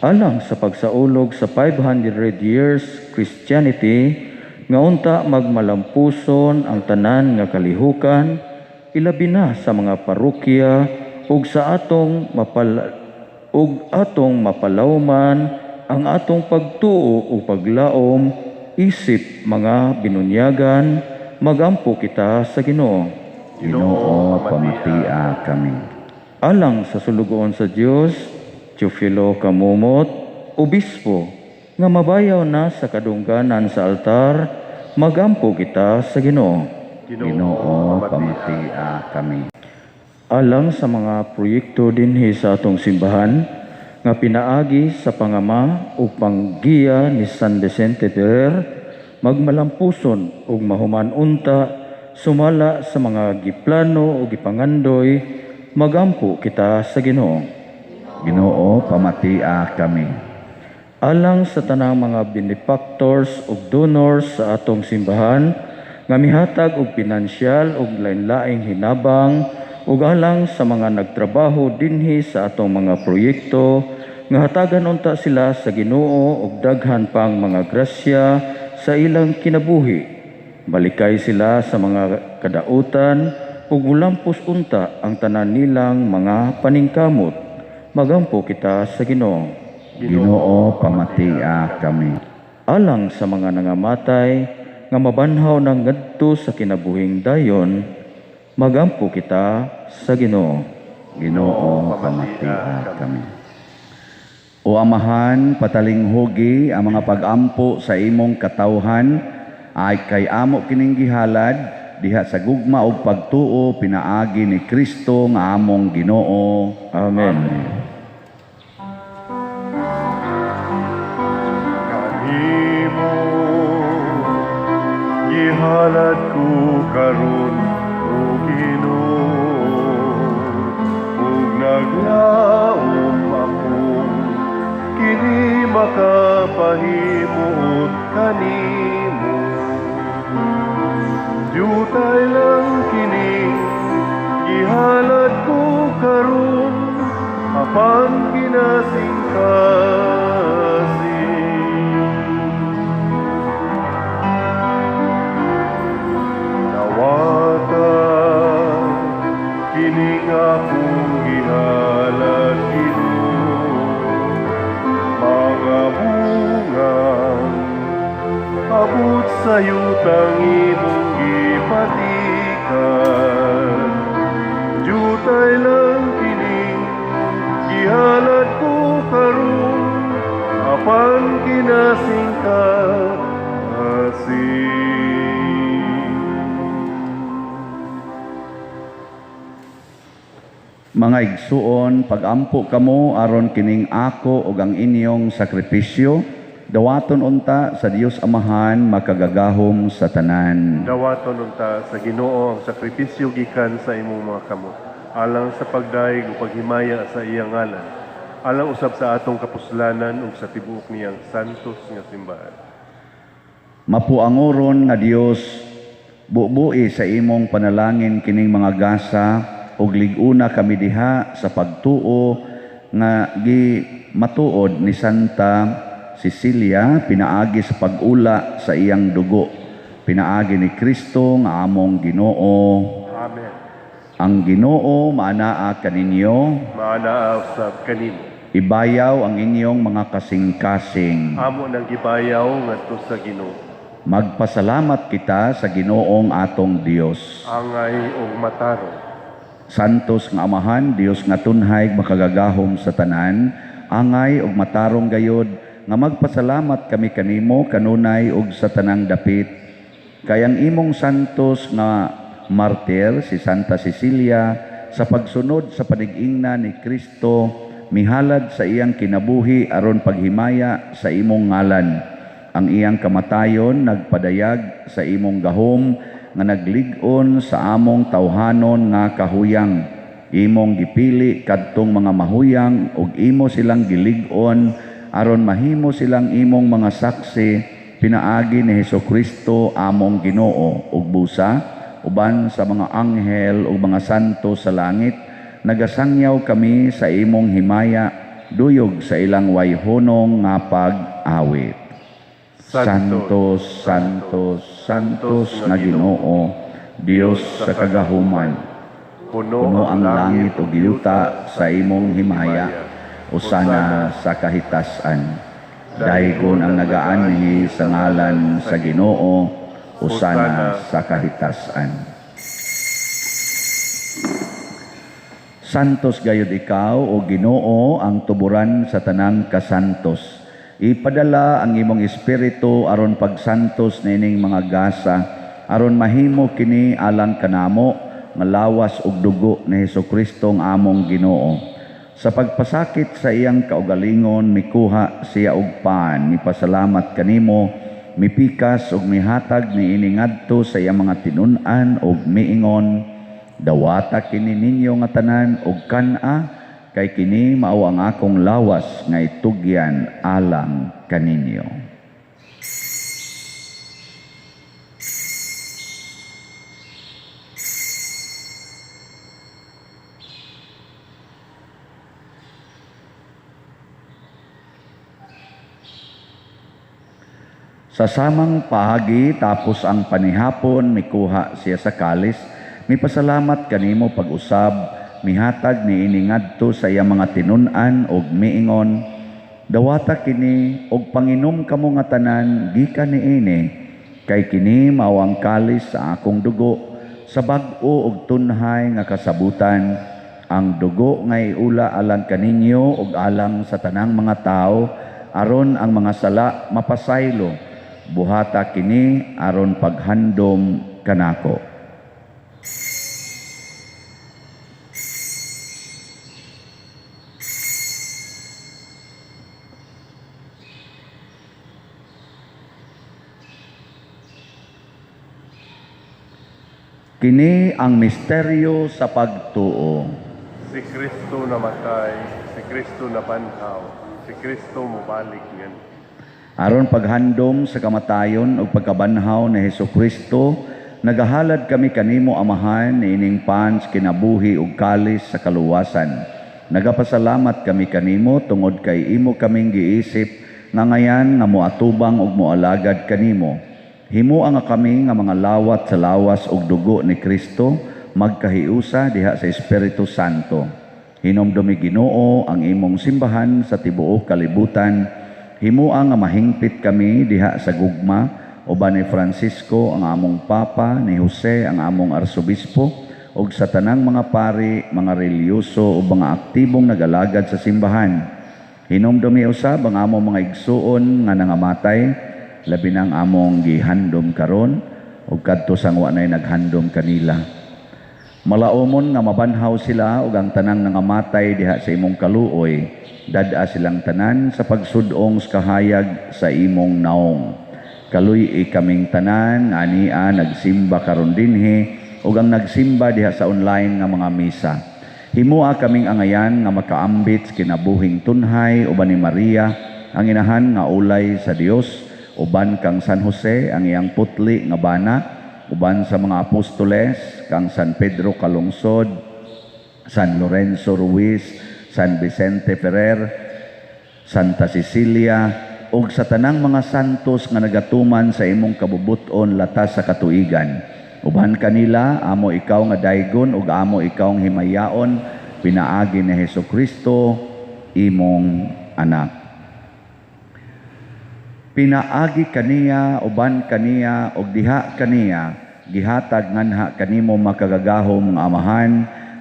S3: Alang sa pagsaulog sa 500 years Christianity nga unta magmalampuson ang tanan nga kalihukan, ilabi na sa mga parokya ug sa atong ug atong mapalawman ang atong pagtuo ug paglaom isip mga binunyagan, magampo kita sa Ginoo.
S2: Ginoo, pamatia kami.
S3: Alang sa sulugoon sa Dios, Teofilo Camomot, Obispo, nga mabayaw na sa kadungganan sa altar, magampo kita sa Ginoo.
S2: Ginoo, pamatia kami.
S3: Alang sa mga proyekto dinhi sa atong simbahan nga pinaagi sa pangama ug panggiya ni San Vicente Ferrer, magmalampuson ug mahuman unta sumala sa mga giplano ug gipangandoy, magampo kita sa Ginoo.
S2: Ginoo, pamatia kami.
S3: Alang sa tanang mga benefactors ug donors sa atong simbahan nga mihatag og pinansyal ug lain-laing hinabang, ug alang sa mga nagtrabaho dinhi sa atong mga proyekto, nga hatagan unta sila sa Ginoo og daghan pang mga grasya sa ilang kinabuhi. Malikay sila sa mga kadautan ug mulampos unta ang tanan nilang mga paningkamot. Magampo kita sa Ginoo.
S2: Ginoo, pamatia kami.
S3: Alang sa mga nangamatay nga mabanhaw ng ngadto sa kinabuhing dayon, magampo kita sa Ginoo.
S2: Ginoo, pamatia kami. O Amahan, patalinghugi ang mga pagampo sa imong katawhan, ay kay amo kining gihalad diha sa gugma ug pagtuo pinaagi ni Kristo nga among Ginoo.
S3: Amen.
S1: Kanimo gihalad ko karon, o Ginoo, ug naglaom akong kini makapahimuot kanimo. Diutay lang kini gihalad ko karon, apan kinasingkasing. Dawata kining akong gihalad, Ginoo, mga bungang abot sa yutang imong gipatikan. Diutay lang kining gihalad ko karon, apan kinasingkasing.
S2: Mga igsuon, pagampo kamo aron kining ako ug ang inyong sakripisyo dawaton unta sa Dios Amahan makagagahom sa tanan.
S1: Dawaton unta sa Ginoo ang sakripisyo gikan sa imong mga kamot, alang sa pagdayeg ug paghimaya sa iyang ngalan, alang usab sa atong kapuslanan ug sa tibuok niyang santos nga simbahan.
S2: Mapuangoron nga Dios, bubui sa imong panalangin kining mga gasa ug lig-una kami diha sa pagtuo nga gimatuod ni Santa Cecilia pinaagi sa pag-ula sa iyang dugo, pinaagi ni Kristo nga among Ginoo.
S1: Amen.
S2: Ang Ginoo maanaa kaninyo.
S1: Maanaa usab kanimo.
S2: Ibayaw ang inyong mga kasing-kasing.
S1: Amo nang gibayaw ngadto sa Ginoo.
S2: Magpasalamat kita sa Ginoong atong Dios.
S1: Angay og matarong.
S2: Santos nga Amahan, Dios nga tunhay makagagahom sa tanan, angay og matarong gayod nga magpasalamat kami kanimo kanunay og sa tanang dapit. Kay ang imong santos nga martir si Santa Cecilia sa pagsunod sa panig-ingna ni Kristo mihalad sa iyang kinabuhi aron paghimaya sa imong ngalan. Ang iyang kamatayon nagpadayag sa imong gahom nga naglig-on sa among tawhanon nga kahuyang. Imong gipili kadtong mga mahuyang ug imo silang gilig-on aron mahimo silang imong mga saksi pinaagi ni Hesukristo among Ginoo. Ug busa uban sa mga anghel ug mga santo sa langit, nagasangyaw kami sa imong himaya duyog sa ilang wayhonong nga pag-awit. Santo, Santo, Santos nga Ginoo, Dios sa kagahuman. Puno ang langit ug yuta sa imong himaya, usana sa kahitasan. Daygon ang nagaanhi sa ngalan sa Ginoo, usana sa kahitasan. Santos gayud ikaw o Ginoo, ang tuburan sa tanang kasantos. Ipadala ang imong espiritu aron pagsantos niining mga gasa, aron mahimo kini alang kanamo nga lawas ug dugo ni Hesukristo ang among Ginoo. Sa pagpasakit sa iyang kaugalingon, mikuha siya og pan, mipasalamat kanimo, mipikas ug mihatag niini ngadto sa iyang mga tinun-an ug miingon, dawata kini ninyo nga tanan ug kan-a, kay kini mao ang akong lawas nga itugyan alang kaninyo. Sa samang pahagi, tapos ang panihapon, mikuha siya sa kalis, mipasalamat kanimo pag-usab, mihatag niini ngadto sa iyang mga tinun-an og miingon, dawata kini og panginom kamo nga tanan gikan niini, kay kini mao ang kalis sa akong dugo, sa bag-o og tunhay nga kasabutan, ang dugo nga iula alang kaninyo og alang sa tanang mga tawo, aron ang mga sala mapasaylo. Buhata kini aron paghandom kanako. Kini ang misteryo sa pagtuo.
S1: Si Kristo namatay, si Kristo nabanhaw, si Kristo mobalik nganhi.
S2: Aron paghandom sa kamatayon ug pagkabanhaw ni Hesukristo, nagahalad kami kanimo Amahan niining pans kinabuhi ug kalis sa kaluwasan. Nagapasalamat kami kanimo tungod kay imo kaming giisip nga ngayan nga moatubang ug moalagad kanimo. Himoa nga kami nga mga lawat sa lawas ug dugo ni Kristo, magkahiusa diha sa Espiritu Santo. Hinomdumi Ginoo ang imong simbahan sa tibuok kalibutan. Himoa nga mahingpit kami diha sa gugma uban ni Francisco ang among Papa, ni Jose ang among Arsobispo, ug sa tanang mga pari, mga relihiyoso ug mga aktibong nagalagad sa simbahan. Hinumdumi usab ang among mga igsuon nga nangamatay, labi nang among gihandom karon ug kadto sang wa nay naghandom kanila. Malaomon nga mabanhaw sila ug ang tanang nangamatay diha sa imong kaluoy, dad-a silang tanan sa pagsudong sa kahayag sa imong naong. Kaluy-i kaming tanan nga ania nagsimba karon dinhi ug ang nagsimba diha sa online nga mga misa. Himoa kaming angayan nga makaambit sa kinabuhing tunhay uban ni Maria ang inahan nga ulay sa Dios, uban kang San Jose ang iyang putli nga bana, uban sa mga apostoles kang San Pedro Calungsod, San Lorenzo Ruiz, San Vicente Ferrer, Santa Cecilia, ug sa tanang mga santos nga nagatuman sa imong kabubut-on latas sa katuigan. Uban kanila, amo ikaw nga daygon ug amo ikaw nga himayaon, pinaagi ni Hesukristo imong anak. Pinaagi kaniya, uban kaniya, ug diha kaniya, gihatag nganha kanimo makagagahom nga Amahan,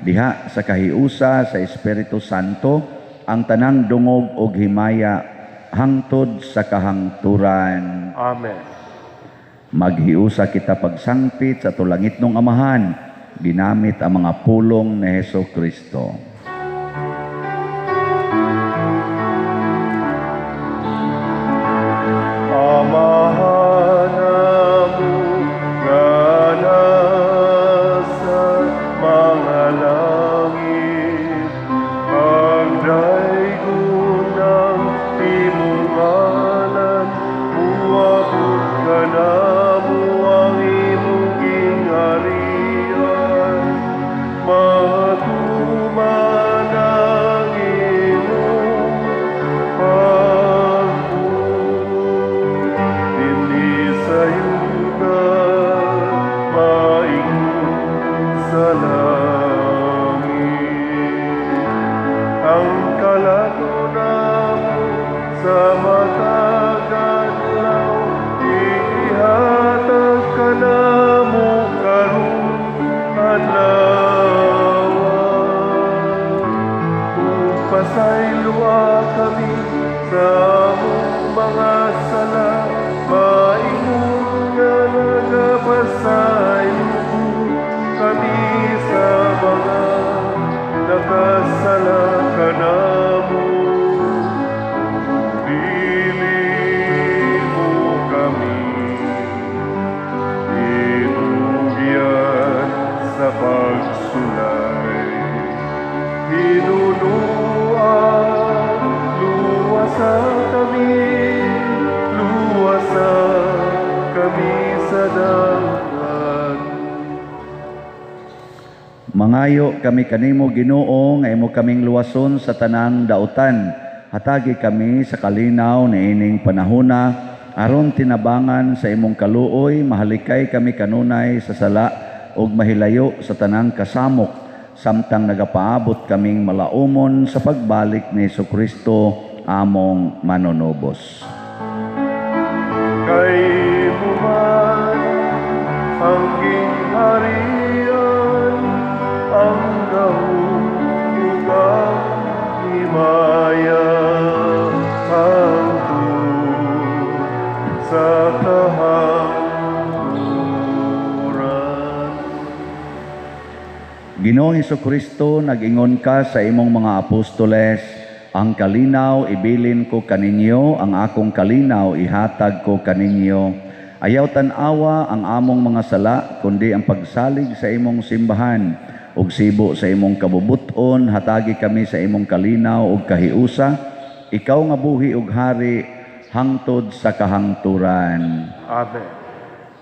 S2: diha sa kahiusa sa Espiritu Santo, ang tanang dungog og himaya hangtod sa kahangturan.
S1: Amen.
S2: Maghiusa kita pagsangpit sa tulangitnong Amahan, ginamit ang mga pulong ni Hesukristo.
S1: Amahan amo nga nasa mga langit, pagdaygon ang imong ngalan, muabot kanamo ang imong gingharian, matuman ang imong pagbuot dinhi sa yuta, maingon sa langit. Ang kalato namo sa matag adlaw, ihatag kanamo karon adlaw. Ug pasayloa kami sa among mga sala, maingon nga nagapasaylo kami sa mga nakasala kanamo. Dili mo kami itugyan sa pagsulay. Hinunua, luwasa kami, luwasa kami sa dalan.
S2: Mangayo kami kanimo, Ginoo, nga imo kaming luwason sa tanang dautan. Hatagi kami sa kalinaw niining panahona aron tinabangan sa imong kaluoy, mahalikay kami kanunay sa sala ug mahilayo sa tanang kasamok, samtang nagapaabot kaming malaumon sa pagbalik ni Hesukristo among manunubos.
S1: Kay imo man ang gingharian, ang gahom ug ang himaya, hangtod sa kahangturan.
S2: Ginoong Hesukristo, nag-ingon ka sa imong mga apostoles, ang kalinaw ibilin ko kaninyo, ang akong kalinaw ihatag ko kaninyo. Ayaw tan-awa ang among mga sala, kundi ang pagsalig sa imong simbahan. Ug sibo sa imong kabubuton, hatagi kami sa imong kalinaw ug kahiusa. Ikaw nga buhi ug hari hangtod sa kahangturan.
S1: Amen.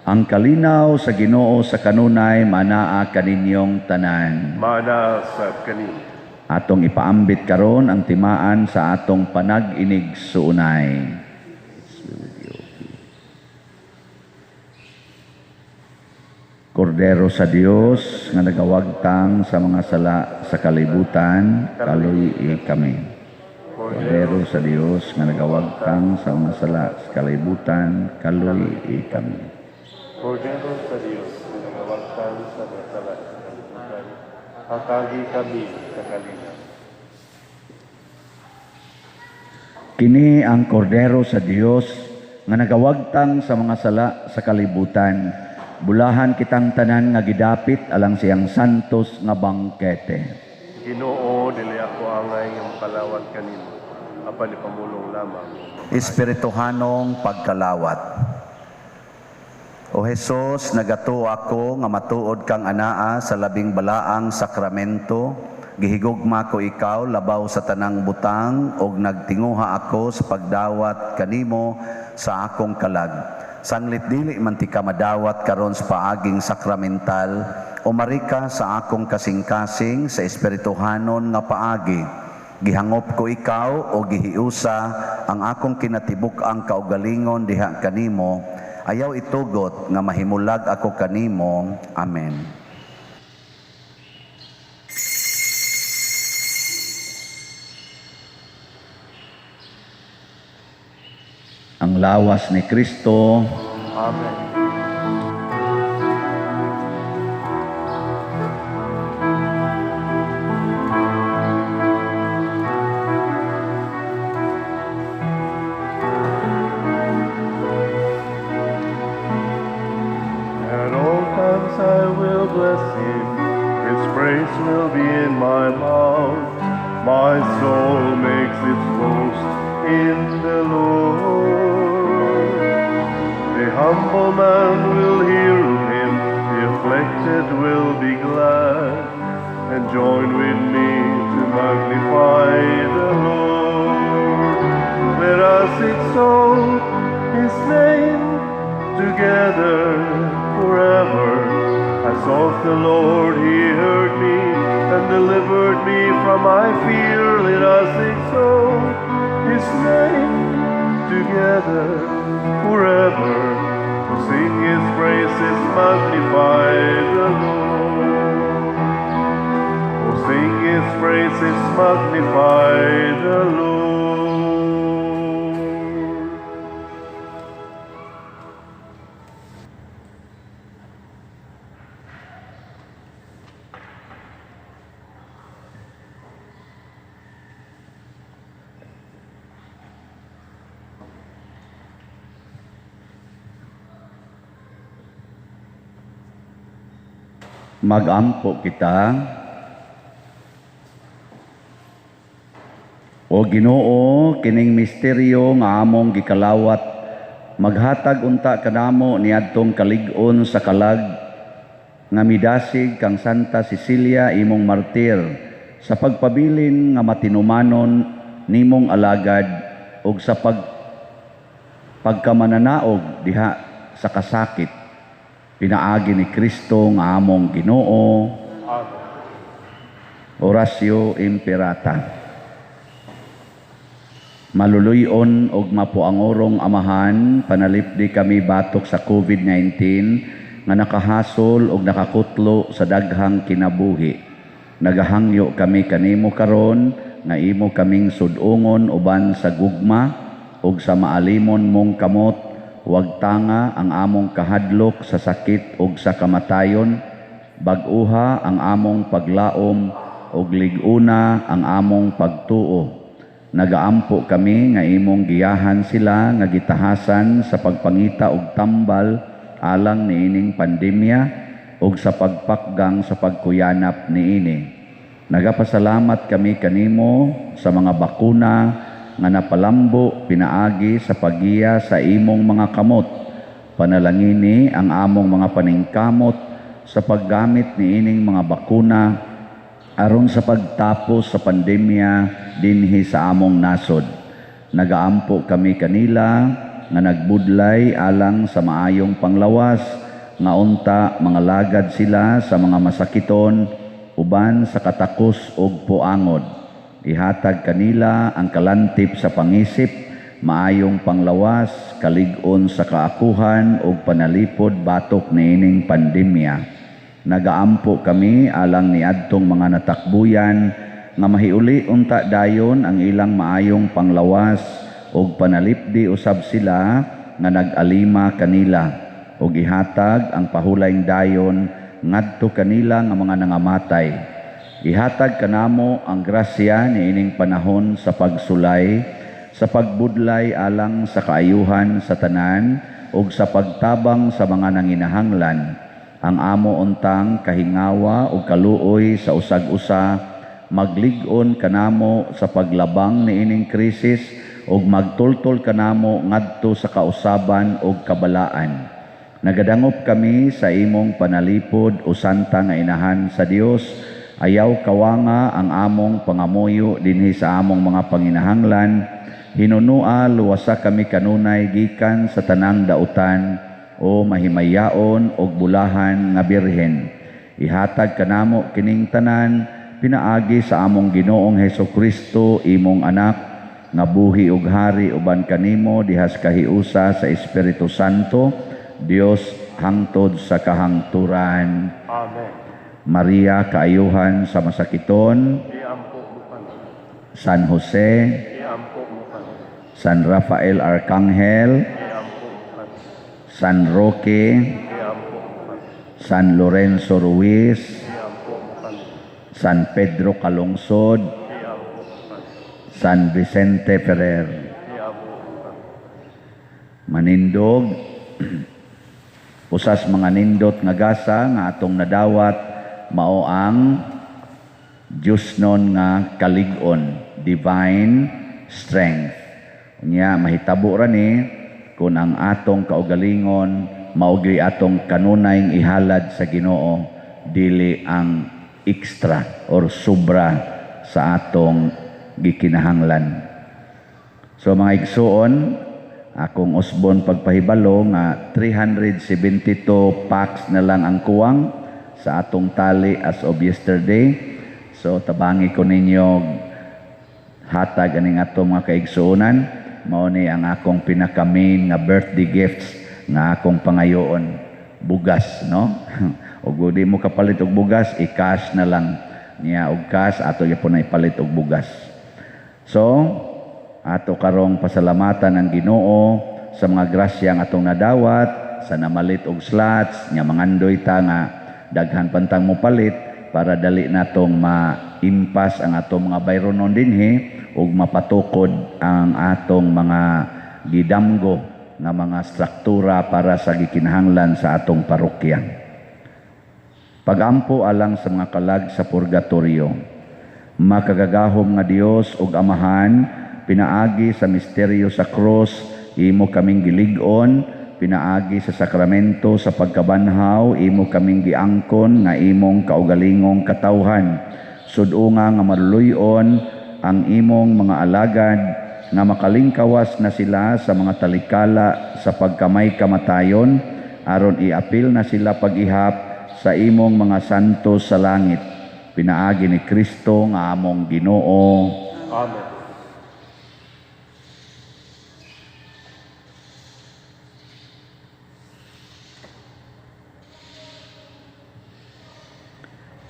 S2: Ang kalinaw sa Ginoo sa kanunay manaa kaninyong tanan.
S1: Mana sa kanimo.
S2: Atong ipaambit karon ang timaan sa atong panag-inig suunay. Kordero sa Dios nga nagawagtang sa mga sala sa kalibutan, kaluy-i kami. Kordero sa Dios nga nagawagtang sa mga sala sa kalibutan, kaluy-i kami.
S1: Kordero sa Dios nga nagawagtang sa mga sala sa kalibutan, hatagi kami sa kalinaw.
S2: Kini ang Kordero sa Dios nga nagawagtang sa mga sala sa kalibutan. Bulahan kitang tanan nga gidapit alang siyang santos nga bangkete.
S1: Ginoo, dili ako angay nga makalawat kanimo, apan ipamulong lamang.
S2: Espirituhanong pagkalawat. O Hesus, nagatuo ako nga matuod kang anaa sa labing balaang sakramento. Gihigugma ko ikaw labaw sa tanang butang ug nagtinguha ako sa pagdawat kanimo sa akong kalag. Sanglit dili man ti ka madawat karon sa paaging sakramental, umarika sa akong kasing-kasing sa espirituhanon nga paagi. Gihangop ko ikaw o gihiusa ang akong kinatibuk-ang kaugalingon diha kanimo. Ayaw itugot nga mahimulag ako kanimo. Amen. Ang lawas ni Kristo.
S1: Amen. At all times I will bless him, his praise will be in my mouth. My soul makes its boast in the Lord. The humble man will hear of him, the afflicted will be glad, and join with me to magnify the Lord. Let us exalt his name together forever. I sought the Lord, he heard me, and delivered me from my fear. Let us exalt his name together forever. To sing his praises, magnify the Lord. Oh, sing his praises, magnify the Lord.
S2: Magampo kita. O Ginoo, kining misteryo nga among gikalawat, maghatag unta kanamo niadtong kalig-on sa kalag nga midasig kang Santa Cecilia imong martir sa pagpabilin nga matinumanon nimong alagad ug sa pagkamananaog diha sa kasakit, pinaagi ni Kristo nga among Ginoo.
S1: Amen.
S2: Oratio Imperata. Maluluy-on og mapuangorong Amahan, panalipdi kami batok sa COVID-19 nga nakahasol og nakakutlo sa daghang kinabuhi. Nagahangyo kami kanimo karon nga imo kaming sud-ungon uban sa gugma ug sa maalimon mong kamot. Wag tanga ang among kahadlok sa sakit ug sa kamatayon. Bag-uha ang among paglaom ug lig-una ang among pagtuo. Nagaampo kami nga imong giyahan sila nga gitahasan sa pagpangita og tambal alang niining pandemya ug sa pagpakgang sa pagkuyanap niini. Nagapasalamat kami kanimo sa mga bakuna nga napalambo pinaagi sa paggiya sa imong mga kamot. Panalangini ang among mga paningkamot sa paggamit niining mga bakuna aron sa pagtapos sa pandemya dinhi sa among nasod. Nagaampo kami kanila nga nagbudlay alang sa maayong panglawas, nga unta mga lagad sila sa mga masakiton uban sa katakos og puangod. Ihatag kanila ang kalantip sa pangisip, maayong panglawas, kalig-on sa kaakuhan ug panalipod batok niining pandemya. Nagaampo kami alang niadtong mga natakbuyan nga mahiuli unta dayon ang ilang maayong panglawas ug panalipdi usab sila nga nag-alima kanila ug ihatag ang pahulayng dayon ngadto kanila nga mga nangamatay. Ihatag kanamo ang grasya niining panahon sa pagsulay, sa pagbudlay alang sa kaayuhan sa tanan ug sa pagtabang sa mga nanginahanglan. Ang amo untang kahingawa ug kaluoy sa usag-usa maglig-on kanamo sa paglabang niining krisis ug magtultol kanamo ngadto sa kausaban ug kabalaan. Nagadangop kami sa imong panalipod o santa nga inahan sa Dios. Ayaw kawanga ang among pangamuyo dinhi sa among mga panginahanglan. Hinunua luwasa kami kanunay gikan sa tanang dautan o mahimayaon og bulahan nga birhen. Ihatag kanamo kining tanan pinaagi sa among Ginoong Hesus Kristo, imong anak, nga buhi ug hari uban kanimo dihas kahiusa sa Espiritu Santo, Dios hangtod sa kahangturan.
S1: Amen.
S2: Maria, kaayuhan sa masakiton,
S1: Iampo mo kami.
S2: San Jose,
S1: Iampo mo kami.
S2: San Rafael Arcangel,
S1: Iampo mo kami.
S2: San Roque,
S1: Iampo mo kami.
S2: San Lorenzo Ruiz,
S1: Iampo mo kami.
S2: San Pedro Calungsod,
S1: Iampo mo kami.
S2: San Vicente Ferrer.
S1: Iampo mo kami.
S2: Manindog, usas mga nindot nga gasa nga atong nadawat mao ang Diyos nun nga kalig-on, divine strength. Unya mahitabo ra ni kung ang atong kaugalingon mao gyud atong kanunay ihalad sa Ginoo, dili ang extra or sobra sa atong gikinahanglan. So mga igsuon, akong usbon pagpahibalo nga 372 packs na lang ang kuwang sa atong tali as of yesterday. So tabangi ko ninyo hatag aning atong mga kaigsuonan. Mao ni ang akong pinaka-main nga birthday gifts nga akong pangayoon, bugas, no? Ug di mo kapalit og bugas, i-cash na lang niya og cash ato gyapon na ipalit og bugas. So ato karong pasalamatan ang Ginoo sa mga grasya nga atong nadawat sa namalit og slots nya mangandoy ta nga daghan pantang mopalit para dali natong maimpas ang atong mga bayronon dinhi ug mapatukod ang atong mga gidamgo nga mga struktura para sa gikinahanglan sa atong parokya. Pagampo alang sa mga kalag sa purgatorio. Makagagahom nga Dios ug Amahan, pinaagi sa misteryo sa krus, imo kaming gilig-on, pinaagi sa sakramento sa pagkabanhaw, imo kaming giangkon nga imong kaugalingong katawhan. Sud-unga nga maluluy-on ang imong mga alagad nga makalingkawas na sila sa mga talikala sa pagkamay kamatayon, aron iapil na sila pag-ihap sa imong mga santo sa langit. Pinaagi ni Kristo nga among Ginoo.
S1: Amen.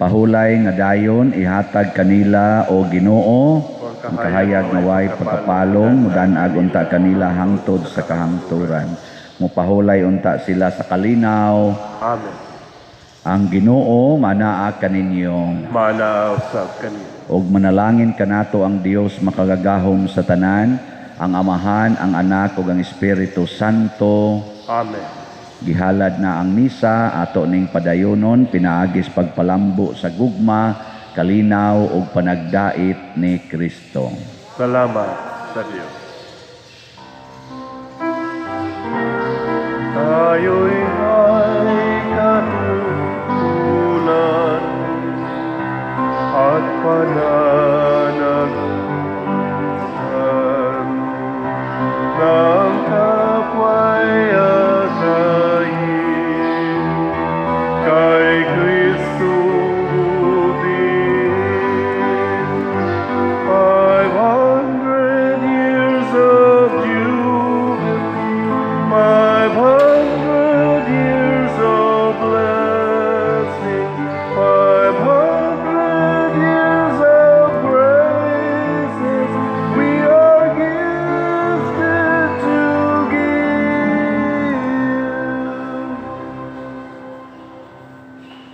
S2: Pahulay nga dayon ihatag kanila o Ginoo ang kahayag nga way pagkapalong, mudan-ag unta kanila hangtod sa kahangturan. Mupahulay unta sila sa kalinaw.
S1: Amen.
S2: Ang Ginoo manaa kaninyo.
S1: Manaa usab kaninyo.
S2: Og manalangin kanato ang Dios makagagahom sa tanan, ang Amahan, ang Anak ug ang Espiritu Santo.
S1: Amen.
S2: Gihalad na ang misa ato ning padayonon pinaagis pagpalambo sa gugma, kalinaw ug panagdait ni Kristo.
S1: Salamat sa Dios. Tayo'y ay katutunan at pananagutan.